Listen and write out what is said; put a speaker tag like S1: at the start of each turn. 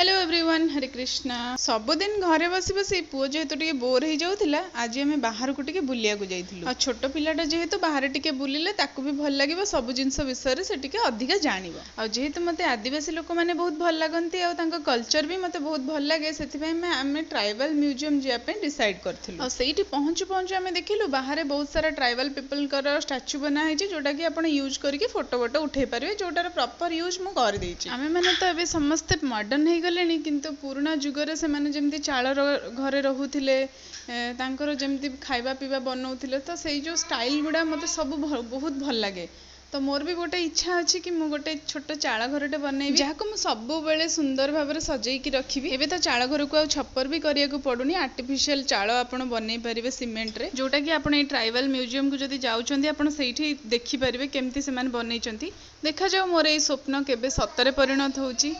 S1: Hello everyone, Hare Krishna. ସବୁଦିନ ଘରେ ବସି ବସି ପୁଅ ଯେହେତୁ ଟିକେ ବୋର୍ ହେଇଯାଉଥିଲା, ଆଜି ଆମେ ବାହାରକୁ ଟିକେ ବୁଲିବାକୁ ଯାଇଥିଲୁ। ଆଉ ଛୋଟ ପିଲାଟା ଯେହେତୁ, ବାହାରେ ଟିକେ ବୁଲିଲେ ତାକୁ ବି ଭଲ ଲାଗିବ, ସବୁ ଜିନିଷ ବିଷୟରେ ସେ ଟିକେ ଅଧିକା ଜାଣିବ। ଆଉ ଯେହେତୁ ମୋତେ ଆଦିବାସୀ ଲୋକମାନେ ବହୁତ ଭଲ ଲାଗନ୍ତି ଆଉ ତାଙ୍କ କଲଚର ବି ମୋତେ ବହୁତ ଭଲ ଲାଗେ, ସେଥିପାଇଁ ଆମେ ଟ୍ରାଇବାଲ ମ୍ୟୁଜିୟମ୍ ଯିବା ପାଇଁ ଡିସାଇଡ୍ କରିଥିଲୁ। ଆଉ ସେଇଠି ପହଞ୍ଚୁ ପହଞ୍ଚୁ ଆମେ ଦେଖିଲୁ ବାହାରେ ବହୁତ ସାରା ଟ୍ରାଇବାଲ ପିପଲଙ୍କର ଷ୍ଟାଚୁ ବନା ହେଇଛି, ଯୋଉଟାକି ଆପଣ ୟୁଜ୍ କରିକି ଫଟୋ ଫଟୋ ଉଠେଇ ପାରିବେ, ଯୋଉଟାର ପ୍ରପର ୟୁଜ୍ ମୁଁ କରିଦେଇଛି। ଆମେମାନେ ତ ଏବେ ସମସ୍ତେ ମଡର୍ଣ୍ଣ ହେଇଗଲେଣି, କିନ୍ତୁ ପୁରୁଣା ଯୁଗରେ ସେମାନେ ଯେମିତି ଚାଳ ଘରେ ରହୁଥିଲେ, ତାଙ୍କର ଯେମିତି ଖାଇବା ପିଇବା ବନଉଥିଲେ, ତ ସେଇ ଯେଉଁ ଷ୍ଟାଇଲ୍ ଗୁଡ଼ା ମୋତେ ସବୁ ବହୁତ ଭଲ ଲାଗେ। ତ ମୋର ବି ଗୋଟେ ଇଚ୍ଛା ଅଛି କି ମୁଁ ଗୋଟେ ଛୋଟ ଚାଳ ଘରଟେ ବନେଇବି, ଯାହାକୁ ମୁଁ ସବୁବେଳେ ସୁନ୍ଦର ଭାବରେ ସଜେଇକି ରଖିବି। ଏବେ ତ ଚାଳ ଘରକୁ ଆଉ ଛପର ବି କରିବାକୁ ପଡ଼ୁନି, ଆର୍ଟିଫିସିଆଲ ଚାଳ ଆପଣ ବନେଇ ପାରିବେ ସିମେଣ୍ଟରେ, ଯୋଉଟାକି ଆପଣ ଏଇ ଟ୍ରାଇବାଲ ମ୍ୟୁଜିୟମକୁ ଯଦି ଯାଉଛନ୍ତି ଆପଣ ସେଇଠି ଦେଖିପାରିବେ କେମିତି ସେମାନେ ବନେଇଛନ୍ତି। ଦେଖାଯାଉ ମୋର ଏଇ ସ୍ୱପ୍ନ କେବେ ସତରେ ପରିଣତ ହେଉଛି।